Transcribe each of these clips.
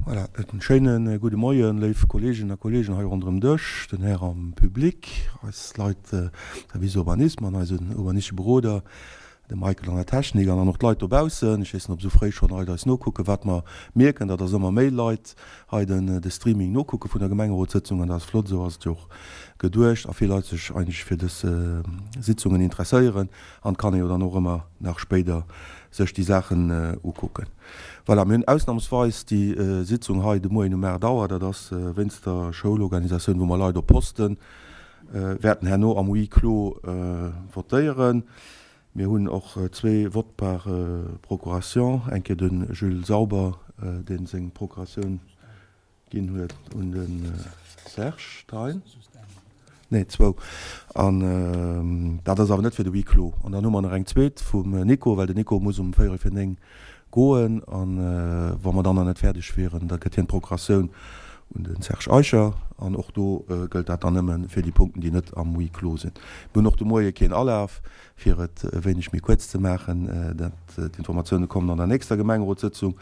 Voilà, en schéine gudde Moien, léif Kolleeginnen a Kolleegen hei ronderëm Dësch, den Här am Public, eis Leit, Service Urbanisme an eisen urbanistesche Beroder, de Michael an der Technik an dann och d'Leit dobaussen. Ech weess net, ob esou fréi schonn Leit eis nokucken. Wat mer mierken, dat ass ëmmer méi Leit hei den de Streaming nokucke vun der Gemengerotssëtzung an dat ass flott, esou ass et jo och geduecht a vill Leit sech eigentlech fir dës Sitzungen interesséieren an et kann ee jo dann och ëmmer nach spéider sech déi Saachen ukucken. Voilà, mir hunn ausnamsweis déi Sitzung hei de Moien um 8 Auer, dat ass wéinst der Schoulorganisatioun, wou mer Leit op Poste wäerten herno am Huis clos votéieren. Mir hunn och zwee Vote par procuration, eng Kéier de Jules Sauber, dee seng Procuratioun ginn huet un de Serge Thein, nee zwou, an dat ass awer net fir de Huis clos. An dann hu mer nach eng zweet vum Nico, well den Nico muss um véierel vir 9 goen an wa mer dann nach net fäerdeg wieren, da gëtt hien d'Procuratioun un de Serge Eicher an och do gëllt dat dann nëmme fir déi Punkten, déi net am Huis clos sinn. Mir hunn och de Moie keen Alaf, fir et e wéineg méi kuerz ze maachen. Dat, d'Informatioune kommen an der nächster Gemengerotssëtzung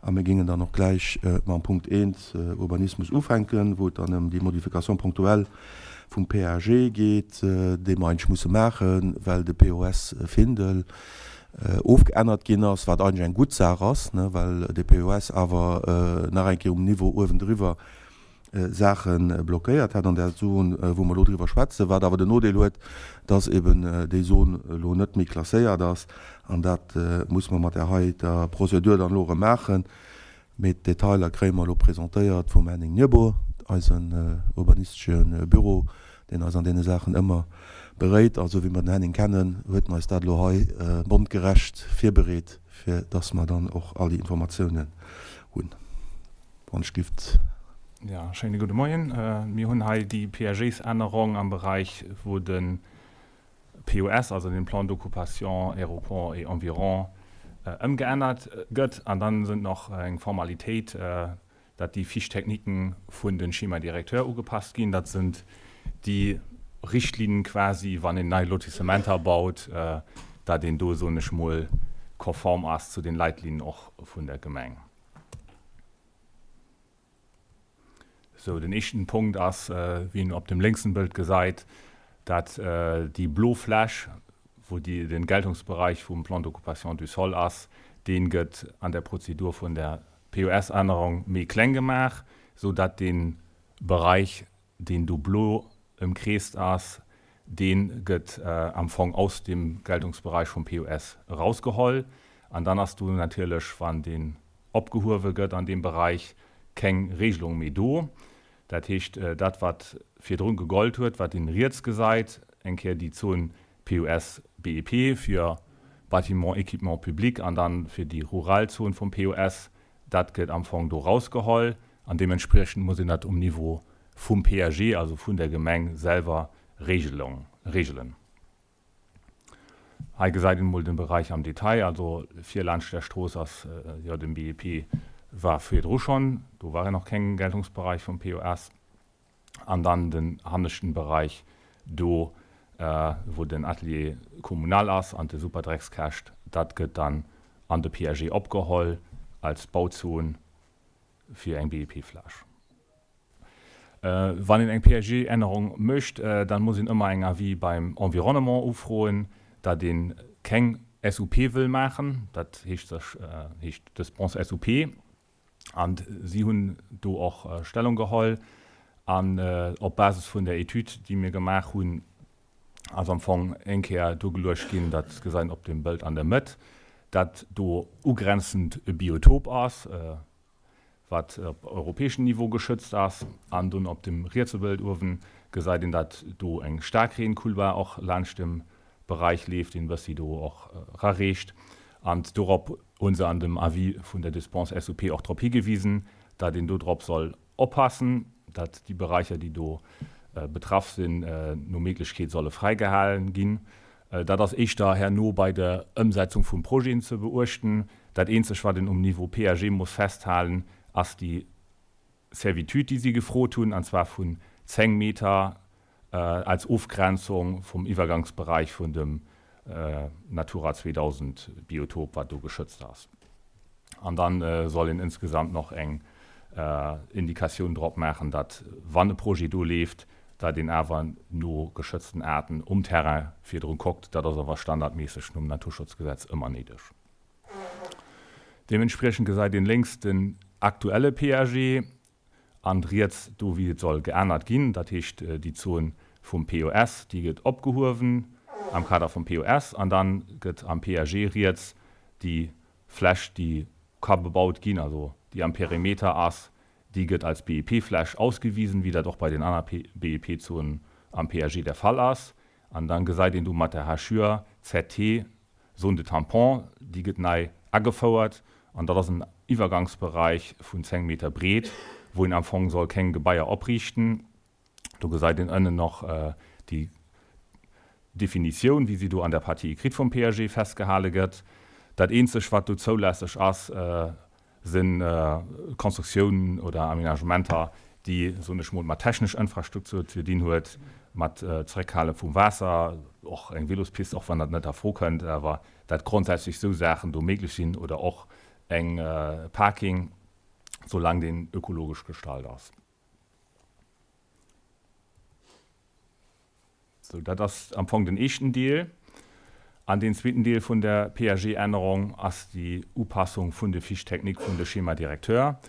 a mir géingen dann och gläich mam Punkt 1, Urbanismus, ufänken, wou et dann ëm déi Modification ponctuelle vum PAG geet, déi mer eigentlech musse maachen, well de POS Findel ofgeännert ginn ass, wat eigentlech eng gutt Saach ass, well de POS awer nach eng Kéier um Niveau uewendriwwer Saache blockéiert hat an där Zon, wou mer elo driwwer schwätzen, wat awer den Nodeel huet, dass eben déi Zon elo net méi klasséiert ass. An dat muss mer mat där heiter Prozedur dann elo erëm maachen. Mee d'Detailer kréie mer elo presentéiert vum Henning Nieboer, eisen urbanistesche Büro, deen eis an deene Saachen ëmmer beréit. A sou wéi mer den Henning kennen, huet en eis dat elo hei mondgerecht virbereet, fir dass mer dann och all déi Informatiounen hunn. Wann ech gift. Jo, schéine gudde Moien. Mir hunn hei déi PAGs-Ännerong am Beräich, wou de POS, also den Plan d'occupation Aéroport et environs, ëmgeännert gëtt. An dann sënn nach eng Formalitéit, dat déi Fiches techniquen vun de Schéma directeur ugepasst ginn. Dat sënn déi Richtlinnen quasi, wann een nei Lotissementer baut, dat een do, soen ech mol, konform ass zu den Leitlinnen och vun der Gemeng. Sou, den éischten Punkt ass, wéi een op dem lénksen Bëld gesait, dat déi blo Fläch, wou déi den Geltungsbereich vum Plan d'occupation du sol ass, deen gëtt an der Prozedur vun der POS-Ännerung méi kleng gemaach, sou dat deen Bereich deen do blo ëmkreest ass, dee gëtt am Fong aus dem Geltungsbereich vum POS erausgeholl. An dann ass do natierlech, wann deen opgehuewe gëtt an deem Bereich, keng Regelung méi do. Dat heescht, dat wat virdrun gegollt huet, wat een riets gesait, eng Kéier déi Zon POS BEP fir Bâtiments, Équipements publics an dann fir déi rural Zon vum POS, Dat gëtt am Fong do rausgeholl an deementspriechend muss een dat um Niveau vum PAG, also vun der Gemeng selwer, regelen. Hei gesäit een emol den Bereich am Detail. Also vir laanscht der Strooss ass jo den BEP war virdru schonn, do war jo nach keng Geltungsbereich vum POS. An dann den hanneschten Bereich do wou den Atelier communal ass an de Superdreckskescht, dat gëtt dann an de PAG opgeholl als Bauzon fir eng BEP-Fläch. Wann een eng PAG-Ännerung mécht, dann muss een ëmmer eng Avis beim Environnement ufroen, datt een keng SUP wëll maachen, dat heescht sech heescht Dispense SUP. An si hunn do och Stellung geholl. An op Basis vun der Etüd, déi mir gemaach hunn, ass am Fong eng Kéier duergeluecht ginn, dat gesäit een op dem Bëld an der Mëtt, dat do ugrenzend e Biotop ass, wat op europäeschem Niveau geschützt ass. An dunn op dem rietse Bëld uewen gesäit een, dat do eng Staarkreencoulbar och laanscht dem Beräich leeft, deen e bëssi do och erareecht. An dorop hu se an dem Avis vun der Dispense SUP och drop higewisen, datt een do drop soll oppassen, datt déi Beräicher, déi do betraff sinn, no Méiglechkeet solle fräigehalen ginn. Dat ass éischter herno bei der Ëmsetzung vum Projet ze beuechten. Dat eenzeg, wat een um Niveau PAG muss festhalen, ass déi Servitude, déi si gefrot hunn, an zwar vun 10 Meter als Ofgrenzung vum Iwwergangsbereich vun dem Natura 2000 Biotop, wat do geschützt ass. An da soll een insgesamt nach eng. Indikatioun drop maachen, datt wann e Projet do leeft, datt een awer no geschützten Aarten um Terrain virdrun kuckt. Dat ass awer standardméisseg nom Naturschutzgesetz ëmmer néideg. Deementspriechend gesäit een lénks den aktuelle PAG an riets do wéi et soll geännert ginn. Dat heescht déi Zon vum POS, déi gëtt opgehuewen am Kader vum POS an dann gëtt am PAG riets déi Fläch déi ka bebaut ginn, also déi am Perimeter ass, déi gëtt als BEP-Fläch ausgewisen, wéi dat och bei den aner BEP-Zonen am PAG der Fall ass. An dann gesäit een do mat der Hachure ZT Zone de tampon, déi gëtt nei agefouert an dat ass en Iwwergangsbereich vun 10 Meter breet, wou een am Fong soll keng Gebaier opriichten. Do gesäit een ënnen och déi Definitioun, wéi si do an der Partie écrite vum PAG festgehale gëtt. Dat eenzeg, wat do zoulässeg ass, si Konstruktiounen oder Aménagementer, déi, soen ech mol, mat technesch Infrastruktur ze dinn huet, mat Zeréckhale vum Waasser, och eng Vélospist, och wann dat net a Fro kënnt, awer dat grondsätzlech esou Saachen do méiglech sinn oder och eng Parking, soulaang deen ökologesch gestalt ass. Sou, dat ass am Fong den éischten Deel. An deen zweeten Deel vun der PAG-Ännerung ass déi Upassung vun de Fiches techniques vun de Schéma directeur.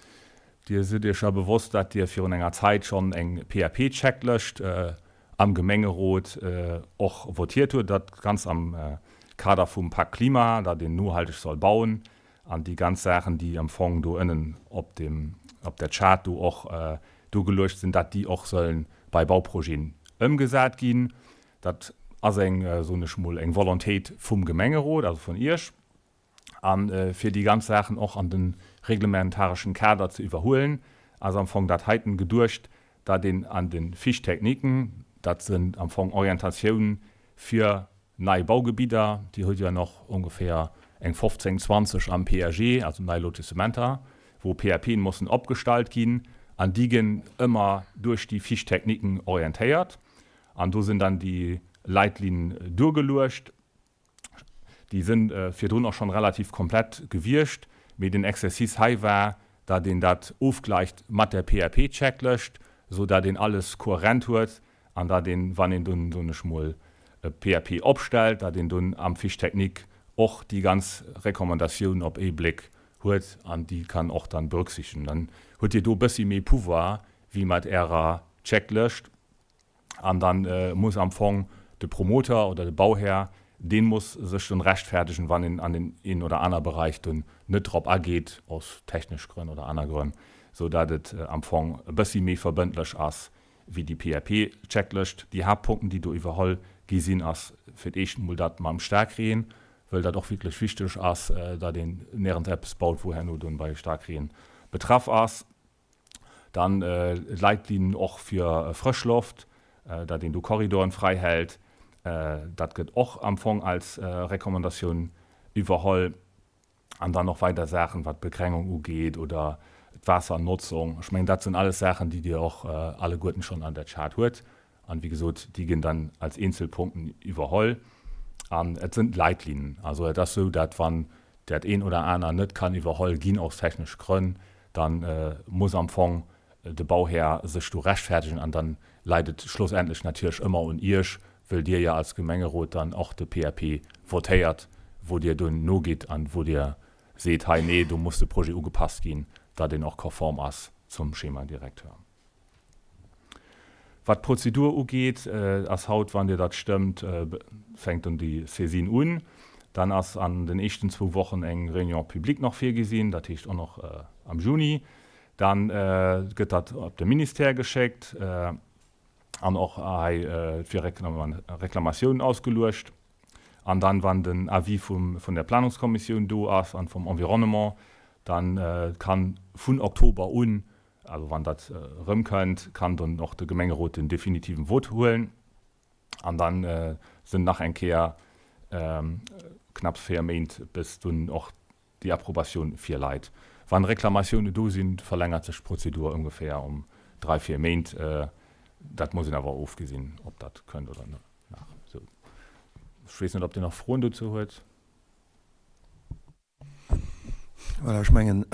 Dir sidd Iech ja bewosst, dat Dir virun enger Zäit schonn eng PAP-Checklëscht am Gemengerot och votiert hutt, dat ganz am Kader vum Pak Klima, dat een nohalteg soll bauen An déi ganz Saachen, déi am Fong do ënnen op dem, op der Chart do och dogeluecht sinn, dat déi och sollen bei Bauprojeten ëmgesat ginn. Dat ass eng, soen ech mol, eng Volontéit vum Gemengerot, also vun Iech. A fir déi ganz Saachen och an de reglementareschen Kader ze iwwerhuelen, ass am Fong dat heiten geduecht, dat een an de Fiches techniquen, dat sinn am Fong Orientatiounen fir Nei Baugebidder, Dir hutt jo nach ongeféier eng 15, 20 am PAG, also nei Lotissementer, wou PAPen mussen opgestallt ginn an déi ginn ëmmer duerch déi Fiches techniquen orientéiert an do sinn dann déi Leitlinien duergeluecht. Déi si virdrun och schonn relativ komplett gewiescht, mee den Exercice hei war, datt een dat ofgleicht mat der PAP-Checklëscht, esou datt een alles kohärent huet an datt een, wann een dunn, soen ech mol, e PAP opstellt, datt een dunn am Fiche technique och déi ganz Recommandatioun op ee Bléck huet an déi kann och dann berücksichtegen. Dann hutt Dir do e bëssi méi Pouvoir wéi mat Ärer Checklëscht an dann muss am Fong de Promoteur oder de Bauhär, dee muss sech dunn rechtfertegen, wann een an deen een oder aner Bereich dunn net drop ageet, aus technesch Grënn oder aner Grënn, sou datt et am Fong e bëssi méi verbëndlech ass wéi déi PAP-Checklëscht. Déi Haaptpunkten, déi do iwwerholl gi sinn, ass fir d'éischt emol dat mam Staarkreen, wëll dat och wierklech wichteg ass, datt een nirgends eppes baut, wou herno dunn bei Staarkreen betraff ass. Dann d'Leitlinnen och fir Frëschloft, datt een do Korridoren fräi hält. Dat gëtt och am Fong als Recommandatioun iwwerholl. An dann och weider Saachen, wat d'Begrengung ugeet oder d'Waassernotzung. Ech mengen, dat sinn alles Saachen, déi Dir och alleguerten schonn an der Chart huet. An, wéi gesot, déi ginn dann als eenzel Punkten iwwerholl. An et sinn d'Leitlinien. Also et ass esou, datt wann dat een oder aner net kann iwwerholl ginn aus technesche Grënn, da muss am Fong de Bauhär sech do rechtfertegen an dann läit et schlussendlech natierlech ëmmer un Iech, wëll Dir jo als Gemengerot dann och de PAP votéiert, wou Dir dunn nogitt an wou Dir seet, hei nee, do muss de Projet ugepasst ginn, datt en och konform ass zum Schéma directeur. Wat d'Prozedur ugeet, ass haut, wann Dir dat stëmmt, fänkt dann déi Saisine un. Dann ass an den éischten zwou Wochen eng Réunion publique nach virgesinn, dat heescht och nach am Juni. Dann gëtt dat op de Ministère geschéckt an och hei fir Reklamatiounen ausgeluecht. An dann, wann den Avis vun der Planungskommissioun do ass an vum Environnement, dann kann vun Oktober un, also wann dat erëmkënnt, kann dann och de Gemengerot den definitiven Vote huelen. An dann sinn nach eng Kéier knapps 4 Méint, bis dunn och déi Approbatioun virleit. Wann Reklamatioune do sinn, verlängert sech d'Prozedur ongeféier ëm 3, 4 Méint. Dat muss een awer ofgesinn, ob dat kënnt oder net. Sou, ech weess net, ob Dir nach Froen dozou huet. Voilà, ech mengen,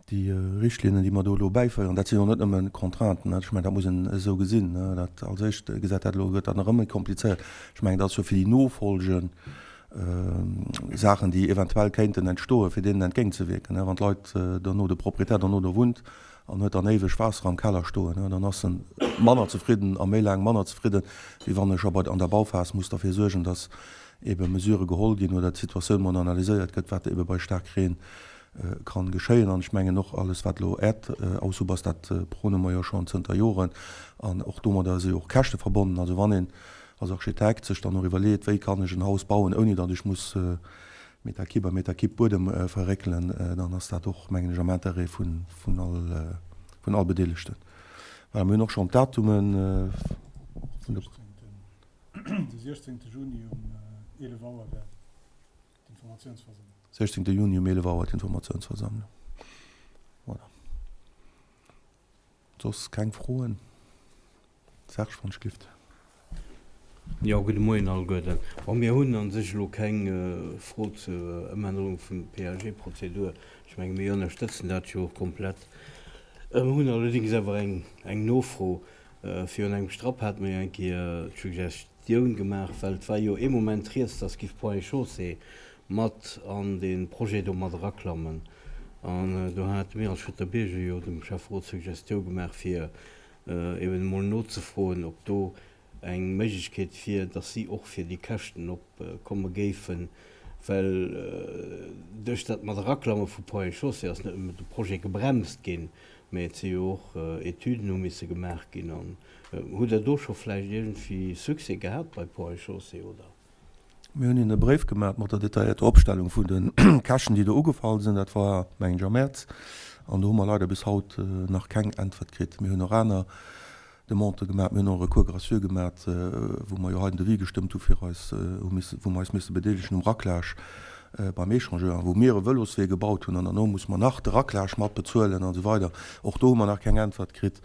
Déi Richtlinnen, déi mer do elo bäiféieren, dat sinn och net nëmme Contrainten, ech mengen, dat muss een esou gesinn. Dat als éischt gesäit dat elo, gëtt dat nach ëmmer méi komplizéiert. Ech mengen, dat ass jo fir déi Nofolge Saachen, déi eventuell kéinten entstoen, fir deenen entgéintzewierken. Wann d'Leit dono, de Proprietär dono do wunnt an huet dann éiweg Waasser am Keller stoen, dann ass en manner zefridden a méi laang manner zefridden, wéi wann e scho bei an der Bauphas muss derfir suergen, datt ebe Mesurë geholl ginn oder d'Situatioun mol analyséiert gëtt, wat ebe bei Staarkreen kann geschéien. An ech mengen och alles wat elo Äerdaushubb ass, dat prone mer jo schonn zënter Joren an och domadder si jo och Käschte verbonnen. Also wann een als Architekt sech dann och iwwerleet, wéi kann ech en Haus bauen, ouni datt ech muss Meter Kipp a Meter Kipp Buedem verréckelen, dann ass dat och, mengen ech, am Interêt vun all, vun all Bedeelegten. Voilà, mir hunn och schonn d'Datume vun de. De 16 Juni um 11 Auer wär d'Informatiounsversammlung. 16 Juni um 11 Auer d'Informatiounsversammlung. Voilà. Soss keng Froen? Serge, wann ech gift. Jo, gudde Moien alleguerten. Bon, mir hunn a sech elo keng Fro zur Ëmännerung vun der PAG-Prozedur. Ech menge mir ënnerstëtzen dat jo och komplett. Mir hunn allerdéngs awer eng Nofro. Virun engem Strapp hate mir jo eng Kéier d'Suggestioun gemaach, well et war jo ee Moment rieds, dass giff Ponts et Chaussées mat an dee Projet do mat eraklammen. An do hate mir als Schëtter Bierger jo dem Schäfferot d'Suggestiou gemaach, fir eben emol nozefroen, ob do eng Méiglechkeet wier, dass si och fir déi Käschten opkomme géifen, well duerch dat mat Eraklamme vu Ponts et Chaussées ass net nëmme de Projet gebremst ginn, mä et si jo och Etüden hu misse gemaach ginn. An hutt Der do scho vläicht iergendwéi Succès gehat bei Ponts et Chaussées, oder? Mir hunn hinnen e Bréif gemaach mat der detailléierter Opstellung vun de Käschten, déi do ugefall sinn. Dat war, mengen ech, am Mäerz. An do hu mer leider bis haut nach keng Äntwert kritt. Mir hunn och aner Demandë gemaach. Mir hunn och e Recours gracieux gemaach, wou mer jo hei den Devis gestëmmt hu fir eis, hu misse, wou mer eis misse bedeelegen um Raclage beim Echangeur, wou mir e Vëloswee gebaut hunn an derno musse mer nach de Raclage mat bezuelen an esou weider. Och do hu mer nach keng Äntwert kritt.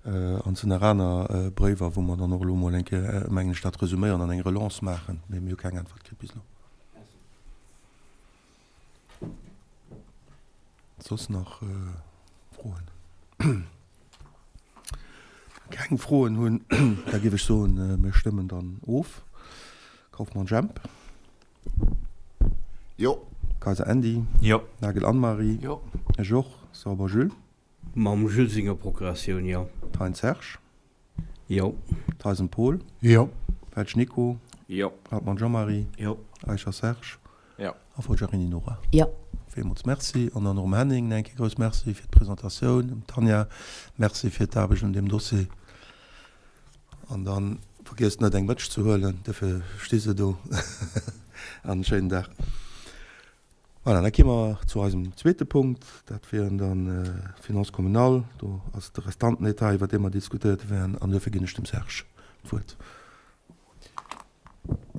An et sinn nach aner Bréiwer, wou mer dann och elo emol eng Kéier, mengen ech, dat resuméieren an eng Relance maachen. Mee mir hu keng Äntwert kritt bis elo. Soss nach Froen? Keng Froen hunn, da géif ech soen, mir stëmmen dann of. Kauffmann Jemp. Jo. Kayser Andy. Jo. Nagel Anne-Marie. Jo. Ech och. Sauber Jules. Mam Jules senger Procuratioun, jo. Thein Serge. Jo. Theisen Paul. Jo. Welsch Nico. Jo. Hartmann Jean-Marie. Jo. Eicher Serge. Jo. A Forgiarini Nora. Jo. Villmools Merci. An dann och dem Henning eng Kéier grouss Merci fir d'Presentatioun. Dem Tanja Merci fir d'Aarbecht un deem Dossier. An dann vergiesst net eng Mëtsch ze huelen, duerfir sti se do. An en schéinen Dag. Voilà, da gi mer zu eisem zweete Punkt, dat wieren dann d'Finances communales. Do ass de Restantenetat, iwwert dee mer diskutéiert wären. An duerfir ginn ech dem Serge d'Wuert.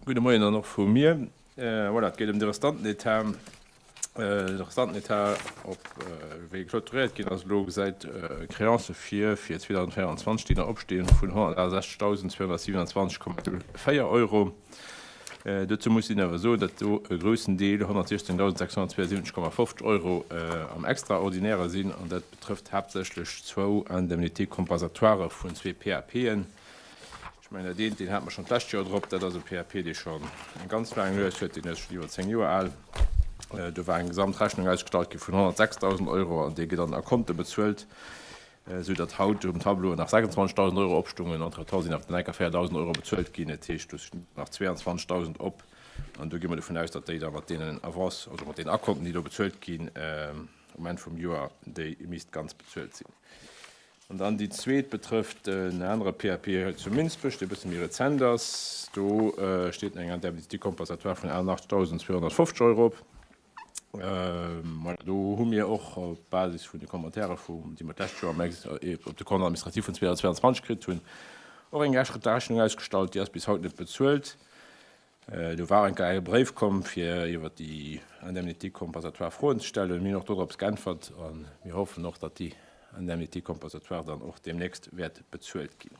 Gudde Moien dann och vu mir. Voilà, et geet ëm de Restantenetat. De Restantenetat, op wéi e clôturéiert ginn ass elo, gesäit Créancë vir fir 2024, déi nach opstinn, vun 168.227,04 Euro. Dozou muss een awer soen, datt do e groussen Deel, 116.672,50 Euro, am Extraordinäre sinn, an dat betrëfft haaptsächlech zwou Indemnités compensatoires vun zwee PAPen. Ech mengen, dat eent, deen hate mer schonn d'lescht Joer drop, dat ass e PAP, dee schonn eng ganz laang Nues huet, deen ass schonn iwwer 10 Joer al. Do war eng Gesamtrechnung ausgestallt gi vun 106.000 Euro an dee gëtt an Acompte bezuelt, esou datt haut um Tableau nach 26.000 Euro opstungen. Entretemps sinn awer dann enker 4.000 Euro bezuelt ginn, dat heescht, do stinn nach 22.000 op an do gi mer dovun aus, datt déi da mat deenen Avance, also mat deenen Akonten, déi do bezuelt ginn, um Enn vum Joer, déi misst ganz bezuelt sinn. An dann déi zweet betrëfft en anere PAP hei zu Minsbech, dee e bësse méi rezent ass. Do steet eng Indemnité compensatoire vun 88.250 Euro op. Voilà, do hu mir och op Basis vun de Commentaire vu, déi mer d'lescht Joer am Ex, op de Compte administratif vun 2022 kritt hunn, och eng Rechnung ausgestallt. Déi ass bis haut net bezuelt. Do war eng Kéier e Bréif komm, fir iwwer déi Indemnité compensatoire Froen ze stellen. Mir hunn och dodrops geäntwert a mir hoffen och, datt déi Indemnité compensatoire dann och deemnächst wäert bezuelt ginn.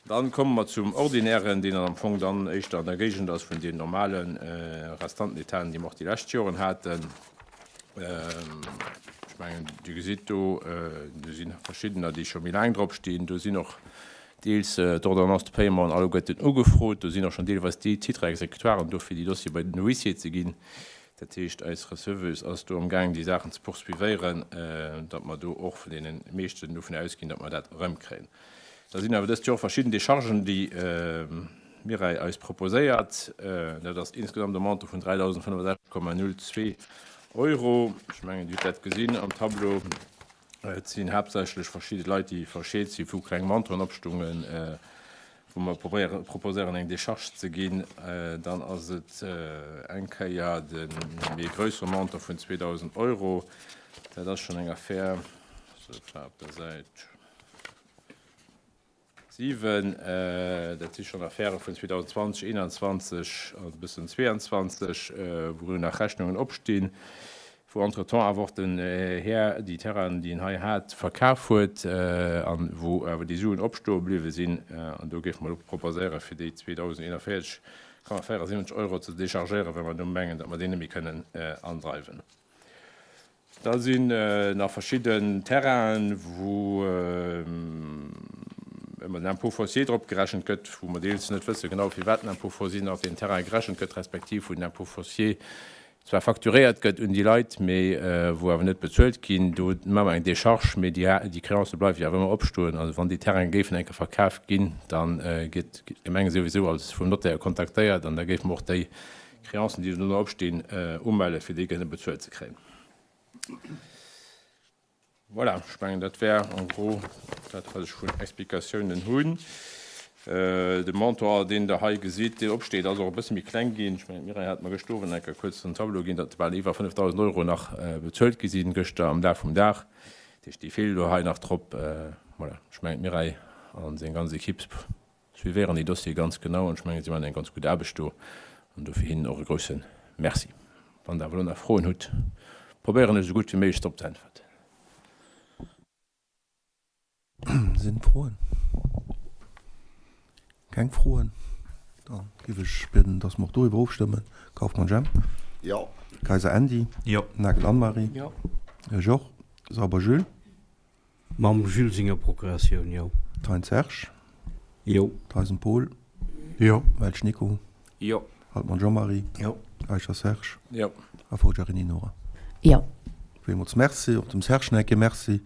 Dann komme mer zum Ordinären, deen dann am Fong dann éischter an der Géigend ass vun deenen normale Restantenetaten, déi mer och déi lescht Joren haten. Ech mengen, Dir gesitt do, do si verschiddener, déi scho méi laang drop stinn. Do sinn och deels d'Ordonnances de paiement alleguerten ugefrot. Do sinn och schonn deelweis déi Titres exécutoiren do, fir déi Dossiere bei den Huissier ze ginn. Dat heescht, eis Receveuse ass do amgaang, déi Saachen ze poursuivéieren, datt mer do och vun deene meeschten dovun ausginn, datt mer dat erëmkréien. Da sinn awer dëst Joer och verschidden Dechargen, déi d'Mireille eis proposéiert. Dat ass insgesamt e Montant vun 3.065,02 Euro. Ech mengen, Dir hutt dat gesinn am Tableau. Et sinn haaptsächlech verschidde Leit, déi verscheet sinn, wou kleng Montanten opstungen, wou mer probéieren, proposéieren eng Decharge ze ginn. Dann ass et eng Kéier de méi grousse Montant vun 2.000 Euro. Dat ass schonn eng Affär, se war op der Säit 7, dat si schonn Affäre vun 2020, 2021 an e bëssen 2022, wou elo nach Rechnungen opstinn, wou entretemps awer och den Här déi Terrainen, déi en hei hat, verkaf huet an wou awer déi Suen opstoe bliwwe sinn. An do géife mer elo proposéieren, fir déi 2.041,74 Euro ze dechargéieren, well mer do mengen, datt mer déi net méi kënnen andreiwen. Da sinn nach verschidden Terrainen, wou ëmmer den Impôt foncier drop gerechent gëtt, wou mer deels net wësse genau, firwat den Impôt foncier nach op deenen Terraine gerechent gëtt, respektiv wou den Impôt foncier zwar facturéiert gëtt un déi Leit, mee wou awer net bezuelt ginn. Do maache mer eng Décharge, mee déi Créancë bleiwe jo awer ëmmer opstoen. Also wann déi Terraine géifen eng Kéier verkaf ginn, da gëtt d'Gemeng souwisou als vum Notaire kontaktéiert an da géife mer och déi Créancen, déi dono opstinn, umelle fir déi kënne bezuelt ze kréien. Voilà, ech mengen dat wär en gros dat wat ech vun Explikatiounen hunn. De Montant, deen Der hei gesitt, deen opsteet, ass och e bësse méi kleng ginn. Ech mengen d'Mireille hat mer gëscht Owend eng Kéier kuerz den Tableau ginn, datt bal iwwer 5.000 Euro nach bezuelt gi sinn gëschter am Laf vum Dag. Dat heescht, déi feele elo hei nach drop. Voilà, ech mengen d'Mireille a seng ganz Equipe Suivéieren déi Dossiere ganz genau an ech mengen, si maachen eng ganz gutt Aarbecht do an dofir hinnen och e grousse Merci. Wann Der awer elo nach Froen hutt, probéieren ech esou gutt wéi méiglech drop ze äntwerten. Sinn Froen? Keng Froen? Da géif ech bieden, dass mer och doriwwer ofstëmmen. Kauffmann Jemp? Jo. Kayser Andy? Jo. Nagel Anne-Marie? Jo. Ech och. Sauber Jules? Mam Jules senger Procuratioun, jo. Thein Serge. Jo. Theisen Paul. Jo. Welsch Nico. Jo. Altmann Jean-Marie. Jo. Eicher Serge. Jo. A Forgiarini Nora. Jo. Villmools Merci. Och dem Serge nach eng Kéier Merci,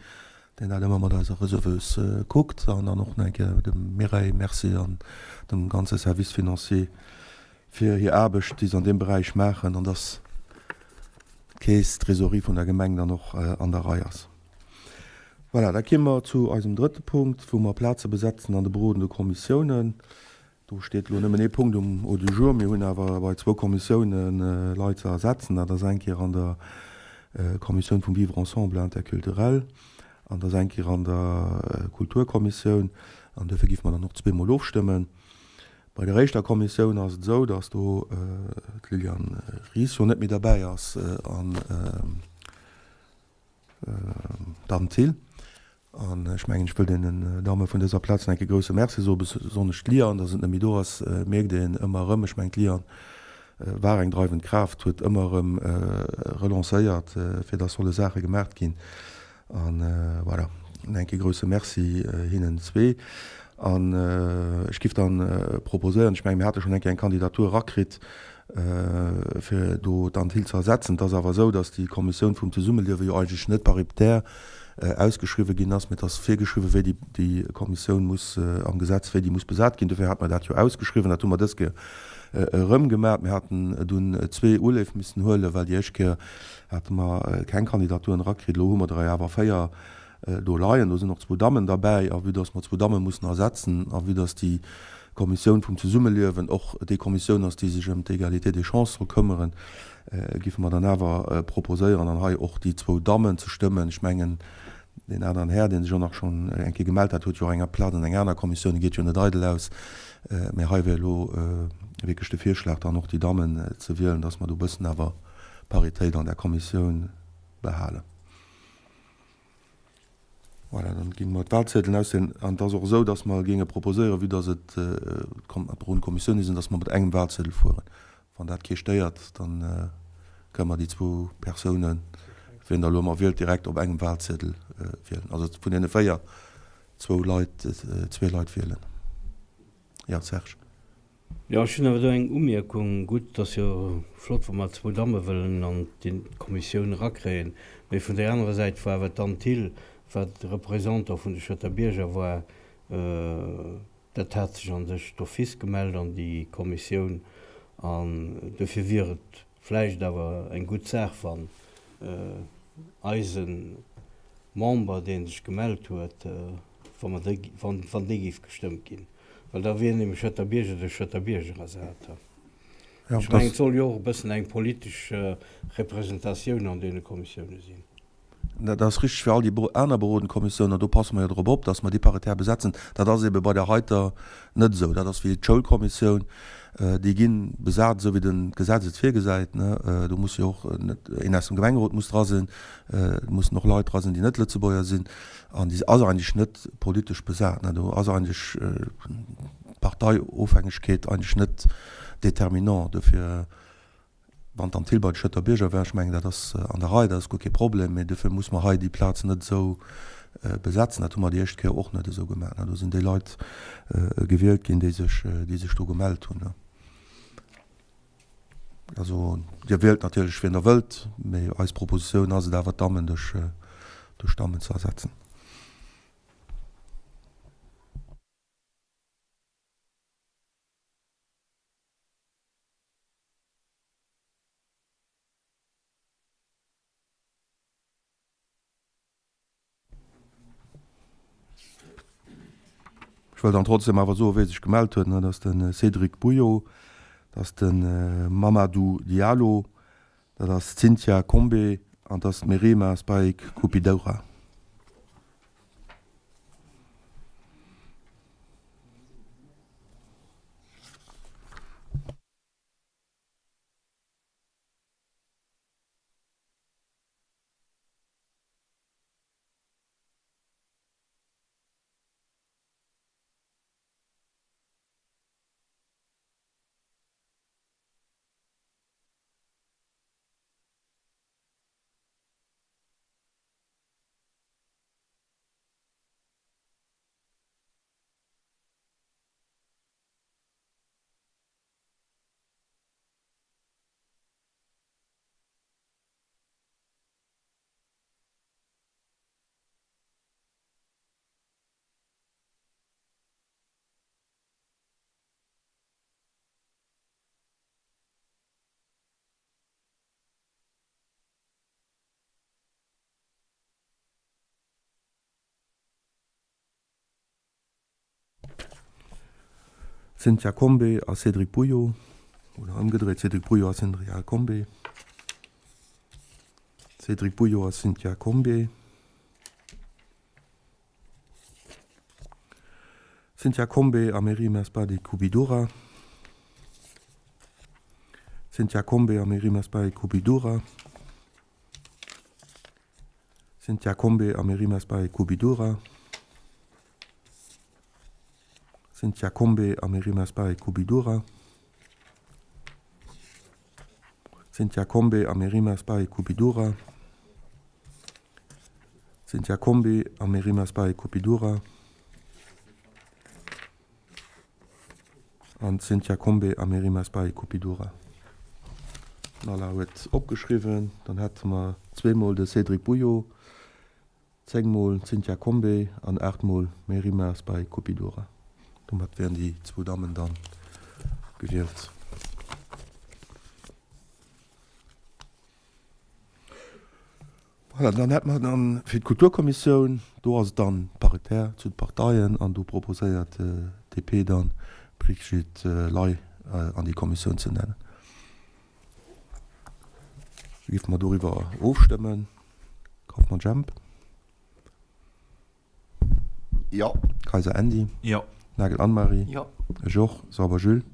deen dat ëmmer mat eiser Receveuse kuckt. An dann och nach eng Kéier dem Mireille Merci an dem ganze Service financier fir hir Aarbecht, déi se an deem Beräich maachen, an dass d'Keess, d'Trésorerie vun der Gemeng dann och an der Rei ass. Voilà, da kéime mer zu eisem drëtte Punkt, wou mer Plaze besetzen an de berodende Kommissiounen. Do steet elo nëmmen ee Punkt um Ordre du jour. Mir hunn awer bei zwou Kommissiounen Leit ze ersetzen. Dat ass eng Kéier an der Kommissioun vum Vivre ensemble interculturel an dat ass eng Kéier an der Kulturkommissioun. An duerfir géife mer dann och zweemol ofstëmmen. Bei der éischter Kommissioun ass et esou, datt do d'Liliane Ries jo net méi derbäi ass an D'Anne Thill. An ech mengen, ech wëll deenen Damme vun dëser Plaz nach eng Kéier grousse Merci soen, besonnesch d'Liane. Datt et net méi do ass, mierkt een ëmmer erëm. Ech mengen, d'Liane war eng dreiwend Kraaft, huet ëmmer erëm relancéiert, fir datt solle Saache gemaacht ginn. An voilà, nach eng Kéier grousse Merci hinnen zwee. An ech giff dann proposéieren, ech mengen, mir hate schonn eng Kéier eng Kandidatur erakritt, fir do d'Anne Thill ze ersetzen. Et ass awer esou, datt déi Kommissioun vum Zesummeliewe jo eigentlech net paritär ausgeschriwwen ginn ass, mä et ass virgeschriwwen, wéi déi Kommissioun muss am Gesetz, wéi déi muss besat ginn. Dofir hate mer dat jo ausgeschriwwen. Dat hu mer dës Kéier erëm gemaach. Mir haten dunn zwee Uleef missen huelen, well déi éischt Kéier hate mer keng Kandidaturen erakritt. Elo hu mer der awer 4 do leien. Do sinn och zwou Dammen derbäi. A vue dass mer zwou Damme mussen ersetzen a vue dass déi Kommissioun vum Zesummeliewen och déi Kommissioun ass, déi sech ëm d'Égalité des chances soll këmmeren, géife mer dann awer proposéieren, dann hei och déi zwou Dammen ze stëmmen. Ech mengen, deen aneren Här, dee sech och nach schonn eng Kéier gemellt hat, huet jo och eng Plaz an enger aner Kommissioun. E geet jo net eidel aus. Mä hei wär elo wierklech de Virschlag, dann och déi Dammen ze wielen, dass mer do e bëssen awer Paritéit an där Kommissioun behalen. Voilà, dann géinge mer d'Wahlziedelen ausdeelen. An et ass och esou, dass mer géinge proposéieren, vue dass et berodend Kommissiounen sinn, dass mer mat engem Wahlziedel fueren. Wann dat kee stéiert, dann kënne mer déi zwou Persounen. Wien der elo ëmmer wielt, direkt op engem Wahlziedel wielen. Also vun deene 4, zwou Leit, zwee Leit wielen. Jo, Serge. Jo, ech hunn awer do eng Umierkung. Gutt, et ass jo flott, wa mer zwou Damme wëllen an d'Kommissioun erakréien, mee vun där anerer Säit war awer d'Anne Thill, wat Représentant vun de Schëtter Bierger war, dat hat sech a sech d'office gemellt an déi Kommissioun an dofir wier et Vläicht awer eng gutt Saach, wann eise Member, dee sech gemellt huet, wa mer déi, wann dee géif gestëmmt ginn, well da wier nämlech Schëtter Bierger duerch Schëtter Bierger ersat. Ech mengen, et soll jo och e bëssen eng politesch Representatioun an deene Kommissioune sinn. Dat ass richteg fir all déi aner berodend Kommissiounen, an do passe mer jo drop op, dass mer déi paritär besetzen. Dat ass ebe bei der heiter net esou. Dat ass wéi d'Schoulkommissioun, déi gi besat, esou wéi d'Gesetz et virgesäit. Do muss jo och net een aus dem Gemengerot muss dra sinn, et mussen och Leit dra sinn, déi net Lëtzebuerger sinn, an déi ass eigentlech net politesch besat. Do ass eigentlech d'Parteiofhängegkeet eigentlech net determinant. Dofir Wann d'Anne Thill bei de Schëtter Bierger war, ech mengen dat ass an der Rei, dat ass guer kee Problem, mee dofir muss mer hei déi Plaz net esou besetzen. Dat hu mer déi éischt Kéier och net esou gemaach. Do sinn déi Leit gewielt ginn, déi sech, déi sech do gemellt hunn. Also Dir wielt natierlech wien Der wëllt, mee eis Propositioun ass et awer d'Dammen duerch, duerch Dammen ze ersetzen. Ech wëll dann trotzdem awer soen, wie sech gemellt huet. Dat ass de Cédric Bouillot, dat ass de Mamadou Diallo, dat ass d'Cynthia Combé an dat ass d'Merima Spahic Cupidoura. Cynthia Combé a Cédric Bouillot, oder ëmgedréit, Cédric Bouillot a Cynthia Combé. Cédric Bouillot a Cynthia Combé. Cynthia Combé a Merima Spadi Cubidura. Cynthia Combé a Merima Spadi Cubidura. Cynthia Combé a Merima Spadi Cubidura. Cynthia Combé a Merima Spadi Cubidura. Cynthia Combé a Merima Spadi Cubidura. Cynthia Combé a Merima Spahi Cupidura an Cynthia Combé a Merima Spahi Cupidura. D'Nala huet opgeschriwwen. Dann hätte mer zweemol de Cédric Bouillot, zéngmol d'Cynthia Combé an aachtmol Merima Spahi Cupidura. Domat wären déi zwou Dammen dann gewielt. Voilà, dann hätt mer dann fir d'Kulturkommissioun, do ass et dann paritär zu de Parteien an do proposéiert d'DP dann d'Brigitte Ley an déi Kommissioun ze nennen. Da géife mer doriwwer ofstëmmen. Kauffmann Jemp. Jo. Kayser Andy. Jo. Nagel Anne-Marie. Jo. Ech och. Sauber Jules.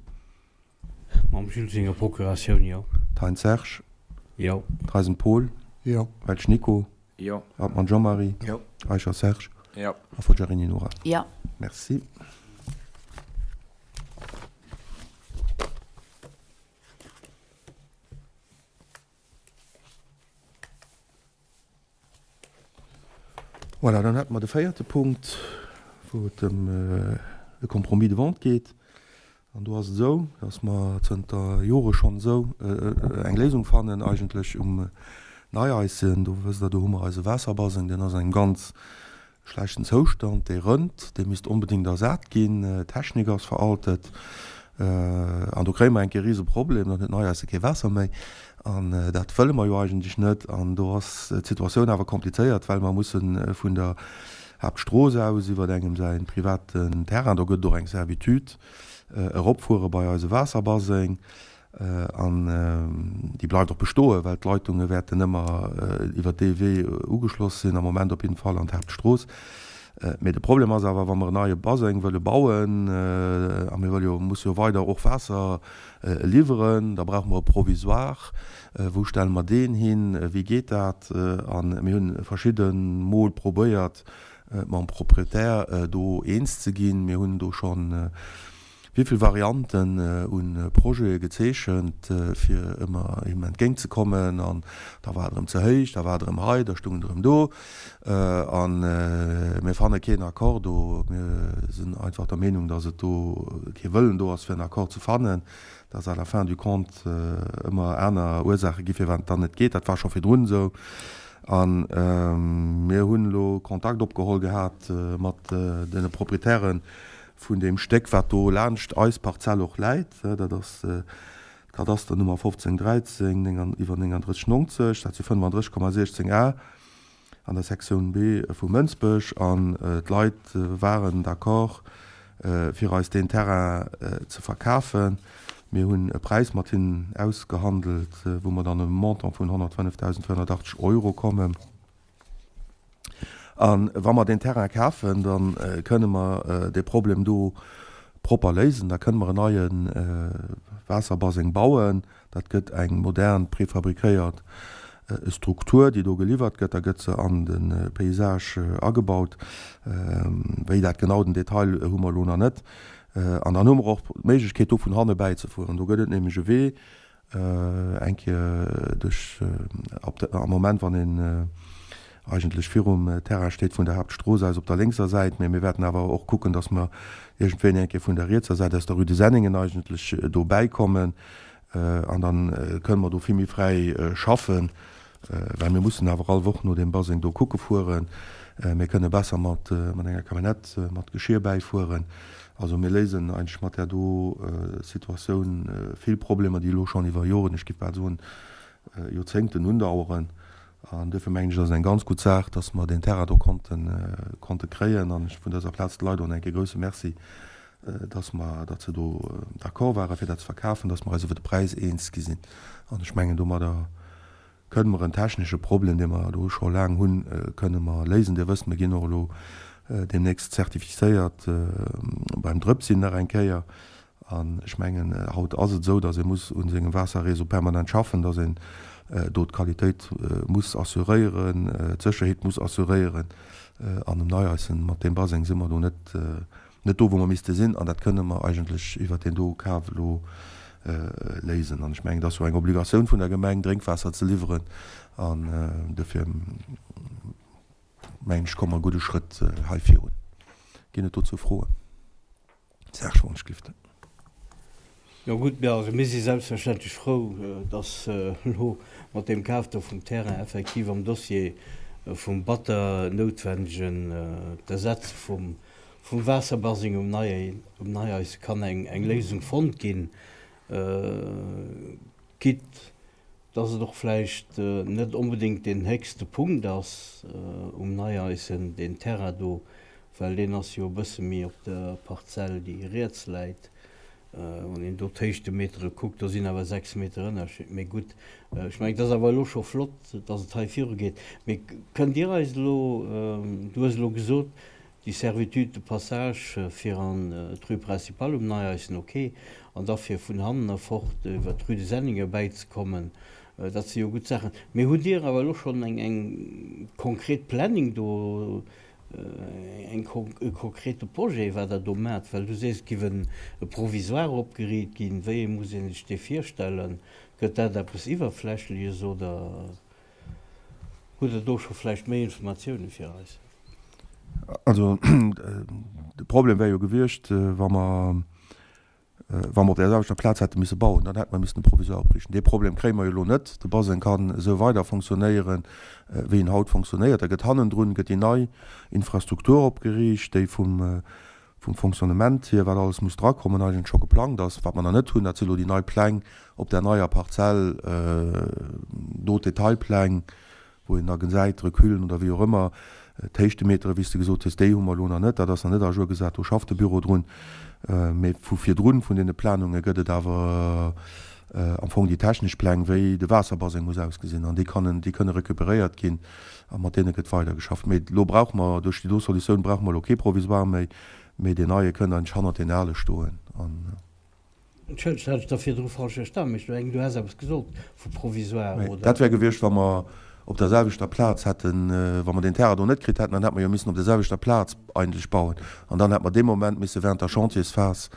Mam Jules senger Procuratioun, jo. Thein Serge. Jo. Theisen Paul. Jo. Welsch Nico. Jo. Hartmann Jean-Marie. Jo. Eicher Serge. Jo. A Forgiarini Nora. Jo. Merci. Voilà, dann hätte mer de véierte Punkt, wou et ëm e Compromis de vente geet. An do ass et esou, dass mer zënter Jore schonn esou eng Léisung fannen eigentlech um Neieisen. Do wësst Der, do hu mer eise Waasserbaseng, deen ass an engem ganz schlechten Zoustand, dee rënnt, dee misst onbedéngt ersat ginn, d'Technik ass veraltet an do kréie mer eng Kéier e Riseproblem, dann huet Neieise kee Waasser méi an dat wëlle mer jo eigentlech net. An do ass d'Situatioun awer komplizéiert, well mer musse vun der Haaptstrooss aus iwwer engem säi privaten Terrain, do gëtt et och eng Servitude, eropfuere bei eise Waasserbaseng. An déi bleift och bestoen, well d'Leitunge wäerten ëmmer iwwer dee Wee ugeschloss sinn, am Moment op jidden Fall an d'Haaptstrooss. Mee de Problem ass awer, wa mer en neie Baseng wëlle bauen, a mir wëlle jo, musse jo weider och Waasser liwweren, da brauche mer e Provisoire. Wou stelle mer deen hin? Wéi geet dat? A mir hu verschidde Mol probéiert, mam Proprietär do eens ze ginn. Mir hunn do schonn Wéivill Varianten u Projete gezeechent, fir ëmmer him entgéint ze kommen. An da war et erëm ze héich, da war et erëm hei, da stung et erëm do. A mir fanne keen Accord do. Mir sinn einfach der Meenung, datt et do kee Wëllen do ass, fir en Accord ze fannen, datt à la fin du compte ëmmer aner Ursaache gi firwat et dann net geet. Dat war scho virdrun esou. A mir hunn elo Kontakt opgeholl gehat mat deene Proprietären Vun deem Stéck, wat do laanscht eis Parzell och läit, dat ass d'Kadasternummer 1513 iwwer 3990, dat si 35,16 Ar an der Sektioun B vu Mënsbech. An d'Leit waren d'accord, fir eis deen Terrain ze verkafen. Mir hunn e Präis mat hinnen ausgehandelt, wou mer dann op e Montant vun 105.480 Euro kommen. A wa mer deen Terrain kafen, da kënne mer dee Problem do propper léisen. Da kënne mer en neie Waasserbaseng bauen. Dat gëtt eng modern prefabriquéiert Struktur, déi do geliwwert gëtt. Da gëtt se an de Paysage agebaut. Wéi dat genau, den Detail hu mer elo nach net. An dann hu mer och d'Méiglechkeet, do vun hanne bäizefueren. Do gëtt et nämlech e Wee, Eng Kéier duerch, ab de, am Moment wann een eigentlech virum Terrain steet vun der Haaptstrooss aus op der lénkser Säit, mee mir wäerten awer och kucken, datt mer iergendwéini eng Kéier vun der rietser Säit aus der Rue de Senningen eigentlech do bäikommen an dann kënne mer do vill méi fräi schaffen. Well mir mussen awer all Woch no deem Baseng do kucke fueren. Mir kënne besser mat enger Camionnette mat Geschir bäifueren. Also mir léisen eigentlech mat där do Situatioun vill Problemer, déi elo schonn iwwer Joren, ech géif bal soen Joerzéngten undaueren. An duerfir mengen ech, ass et eng ganz gutt Saach, dass mer deen Terrain do konnte konnte kréien. An ech vun dëser Plaz de Leit och nach eng Kéier e grouse Merci, dass mer, datt se do d'accord ware fir dat ze verkafen, dass mer eis iwwer de Präis eens gi sinn. An ech mengen, domadder kënne mer en technesche Problem, dee mer elo scho laang hunn, kënne mer léisen. Dir wësst, mir ginn och elo deemnächst zertifizéiert beim Drëpsinn nach eng Kéier. An ech mengen, haut ass et esou, dass ee muss u sengem Waasserréseau permanent schaffen, dass een do d'Qualitéit muss assuréieren, d'Sécherheet muss assuréieren. An um Neieissen mat deem Baseng si mer do net Net do, wou mer misste sinn. An dat kënne mer eigentlech iwwert deen do Kaf elo léisen. An ech mengen, et ass jo eng Obligatioun vun der Gemeng, Drénkwaasser ze liwweren. An dofir mengen ech, komme mer e gudde Schrëtt hei virun. Ginn et dozou Froen? Serge Wonschgifte. Jo gutt, mir, also mir si selbstverständlech frou, dass elo mat deem Kaf do vum Terrain effektiv am Dossier vum batter noutwendegen d'Ersetze vum vum Waasserbaseng um Neieise kann eng eng Léisung fonnt ginn, quitte dass et och vläicht net onbedéngt deen héchste Punkt ass um Neieisen, deen Terrain do, well deen ass jo e bësse méi op der Parzell, déi riets läit. Wann een do d'Héichtemetere kuckt, do sinn awer 6 Meter Ënnerscheed. Mee gutt, ech mengen, et ass awer elo scho flott, dass et hei virugeet. Mee kënnt Dir eis elo, du hues elo gesot, Déi Servitude de passage fir an d'Rue Principale um Neieissen, ok, an da fir vun hannen erfort iwwer d'Rue de Senningen bäizekommen, dat si jo gutt Saachen. Mee hutt Dir awer elo schonn eng eng konkret Planning do, eng e konkrete Projet, wat Der do maacht? Well du sees, et giff en e Provisoire opgeriicht ginn. Wéi ee muss ee sech dee virstellen? Gëtt dat eppes Iwwerflächleches oder hutt Der do scho vläicht méi Informatioune fir eis? Also de Problem wär jo gewiescht, wa mer, wa mer op där selwechter Plaz hätte misse bauen, dann hätte mer missen e Provisoire opriichten. Dee Problem kréie mer jo elo net. De Baseng kann esou weider fonctionnéieren, wéi en haut fonctionnéiert. Da gëtt hannendrun gëtt déi nei Infrastruktur opgeriicht, déi vum, vum Fonctionnement hier, wat alles muss drakommen, eigentlech scho geplangt ass. Wat mer nach net hunn, dat si elo déi nei Pläng op där neier Parzell do, d'Detailpläng, wou een da gesäit, Reculen oder wéi och ëmmer, d'Héichtemetere, wéi s de gesot hues, déi hu mer elo nach net, dat ass nach net à jour gesat, do schafft de Büro drun. Mee vu virdrun, vun deene Planunge gëtt et awer am Fong déi technesch Pläng, wéi de Waasserbaseng muss ausgesinn, an déi kannen, déi kënne recuperéiert ginn a mat deene gëtt weidergeschafft. Mee elo brauche mer, duerch déi do Solutioun brauche mer elo kee Provisoire méi, mee deen neie kënnt eigentlech hannert deen ale stoen an. Entschëllegt, hat ech der virdru falsch verstan, mee ech mengen, du häss eppes gesot vu Provisoire, oder? Dat wär gewiescht, wa mer op der selwechter Plaz hätten, wa mer deen Terrain do net kritt hätten, dann hätte mer jo missen op der selwechter Plaz eigentlech bauen. An dann hätt mer dee Moment misse während der Chantiersphas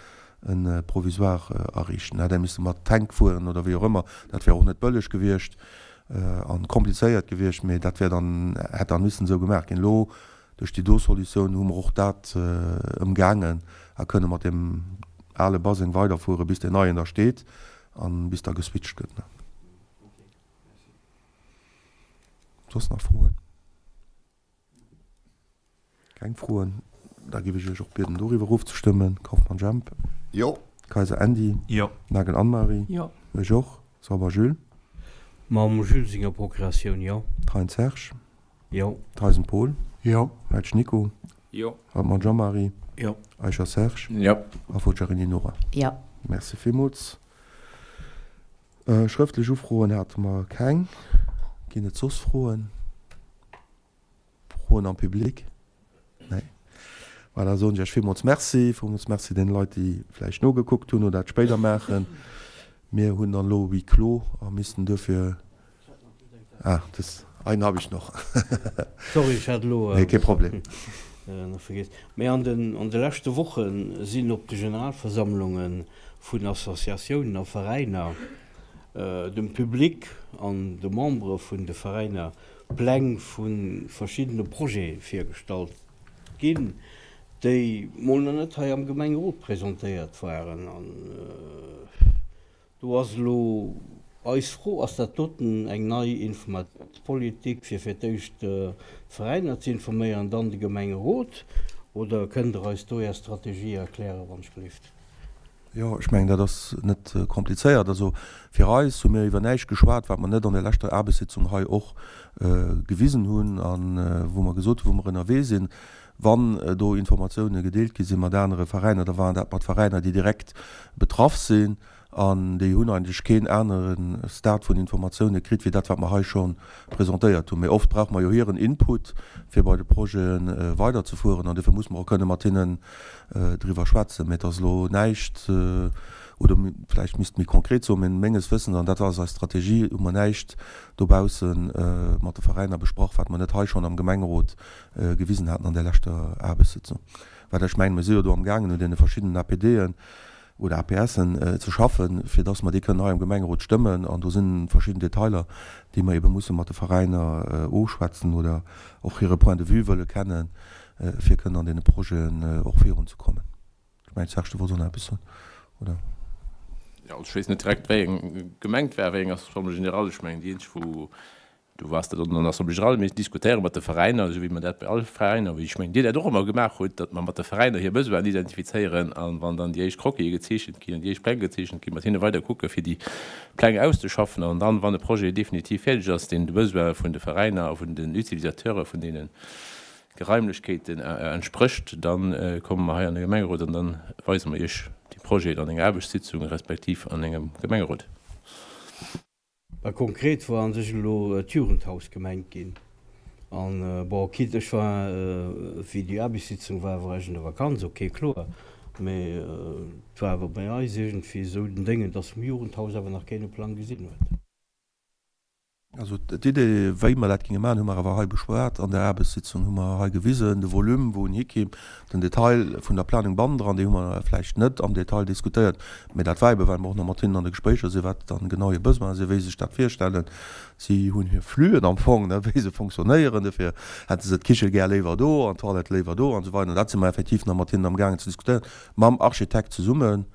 e Provisoire ariichten. Da hätt ee misse mat Tank fueren oder wéi och ëmmer. Dat wär och net bëlleg gewiescht a komplizéiert gewiescht, mee dat wär dann, hätt dann missen esou gemaach ginn. Elo Duerch déi do Solutioun hu mer och dat ëmgaangen a kënne mat deem ale Baseng weiderfuere bis deen neien da steet a bis da geswitcht gëtt. Soss nach Froen? Keng Froen? Da géif ech Iech och bieden doriwwer ofzestëmmen. Kauffmann Jemp? Jo. Kayser Andy? Jo. Nagel Anne-Marie? Jo. Ech och. Sauber Jules? Mam Jules senger Procuratioun, jo. Thein Serge? Jo. Theisen Paul. Jo. Welsch Nico. Jo. Hartmann Jean-Marie. Jo. Eicher Serge. Jo. A Forgiarini Nora. Jo. Merci villmools. Schrëftlech Ufroen hate mer keng. Ginn et soss Froen? Froen am Public? Nee. Voilà, da soen ech Iech villmools Merci. Villmools Merci deene Leit, déi vläicht nogekuckt hunn oder dat spéider maachen. Mir hunn dann elo Huis clos a missten duerfir. Ah, das einen habe ich noch. Sorry, ech hat elo. Nee, kee Problem. Nach vergiess. Mee an den, an de leschte Woche sinn op de Generalversammlunge vun Associatiounen a Veräiner dem Public an de Membere vun de Veräiner Pläng vu verschiddene Projete virgestallt ginn, déi mol nach net hei am Gemengerot presentéiert waren. An do ass elo eis Fro, Ass dat doten eng nei Informatiounspolitik, fir fir d'éischt d'Veräiner ze informéieren, dann de Gemengerot? Oder kënnt Der eis do Är Strategie erklären, wann ech gelift? Jo, ech mengen, dat ass net komplizéiert. Also fir eis hu mir iwwer näischt geschwat, wat mer net an der leschter Aarbechtssitzung hei och gewisen hunn a wou mer gesot hunn, wou mer ënnerwee sinn. Wann do Informatioune gedeelt gi si mat anere Veräiner, da waren dat mat Veräiner, déi direkt betraff sinn. An déi hunn eigentlech keen anere Stade vun Informatioune kritt, wéi dat, wat mer hei scho presentéiert hunn. Mee oft brauche mer jo hiren Input, fir bei de Projete weiderzefueren. An dofir musse mer och kënne mat hinnen driwwer schwätzen. Mee et ass elo näischt, oder vläicht misst méi konkret soen, mee menges Wëssens, an dat ass eis Strategie, hu mer näischt dobausse mat de Veräiner besprach, wat mer net hei schonn am Gemengerot gewisen haten an där leschter Aarbechtssitzung. Well ech mengen, mir si jo do amgaangen, un deene verschiddenen APDen, oder APSen ze schaffen, fir dass mer déi kënnen hei am Gemengerot stëmmen. An do si verschidden Detailer, déi mer ebe musse mat de Veräiner ofschwätzen oder och hire Point de vue wëlle kennen, fir kënnen an deene Projeten och virunzekommen. Ech mengen, Serge, du wollts och nach eppes soen, oder? Jo, ech weess net direkt, wéi eng gemengt war, wéi eng Assemblée générale. Ech mengen, déi eenzeg, wou Do war dat an der Assemblée générale. Mir diskutéiere mat de Veräiner, esou wéi mer dat bei alle Veräiner, wéi ech mengen, Dir dat och ëmmer gemaach hutt, datt mer mat de Veräiner hir Besoinen identifizéieren a wann dann déi éischt Croquise gezeechent ginn an déi éischt Pläng gezeechent ginn, mat hinne weider kucke fir déi Pläng auszeschaffen an dann, wann e Projet definitiv fäerdeg ass, deen de Besoine vun de Veräiner a vun den Utilisateure vun deene Geraimlechkeeten entsprécht, da komme mer hei an de Gemengerot an da weise mer Iech déi Projeten an enger Aarbechtssitzung respektiv an engem Gemengerot. Bah konkret war an sech elo d'Jugendhaus gemengt ginn. An bon, quitte ech war, wéi déi Aarbechtssitzung war, war ech an der Vakanz, ok kloer, mee et war awer bei eis iergendwéi esou den Déngen, dass vum Jugendhaus awer nach keen e Plang gesinn huet. Also d'Idee, wéi mer dat géinge maachen, hu mer awer hei beschwat an der Aarbechtssitzung, hu mer hei gewisen, de Volume, wou en hikimm, den Detail vun der Planung bannendran, déi hu mer vläicht net am Detail diskutéiert, mä dat war ebe well mer och nach mat hinnen an de Gespréicher sinn, wat dann genau hir Besoine sinn, wéi se sech dat virstellen. Si hunn hir Fluen am Fong, ne, wéi se fonctionnéieren, dofir hätte se d'Kiche gär léiwer do an d'Toilette léiwer do an esou weider. An dat si mer effektiv nach mat hinnen amgaangen ze diskutéieren, mam Architekt zesummen.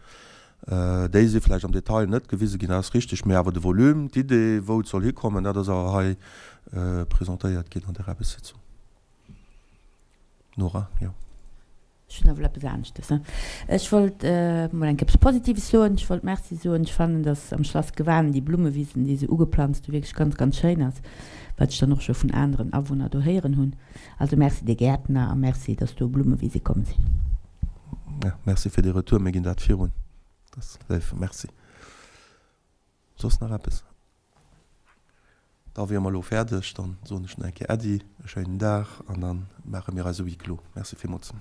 Déi si vläicht am Detail net gewise ginn, dat ass richteg, mä awer de Volume, d'Idee, wou et soll hikommen, dat ass awer hei presentéiert ginn an där Aarbechtssitzung. Nora, jo. Ech hunn awer eppes aneschtes. Ech wollt mol eng Kéier eppes Positives soen. Ech wollt Merci soen. Ech fannen, dass am Schlass Gewan déi Blummewisen, déi se ugeplanzt hu, wierklech ganz, ganz schéin ass, wat ech dann och scho vun aneren Awunner do héieren hunn. Also Merci de Gäertner a Merci, dass do Blummewise komm sinn. Ja, merci fir dee Retour. Mir ginn dat virun. Dat ass léif. Merci. Soss nach eppes? Da wiere mer elo fäerdeg. Dann soen ech nach eng Kéier Äddi, e schéinen Dag an da maache mir eise Huis clos. Merci villmools.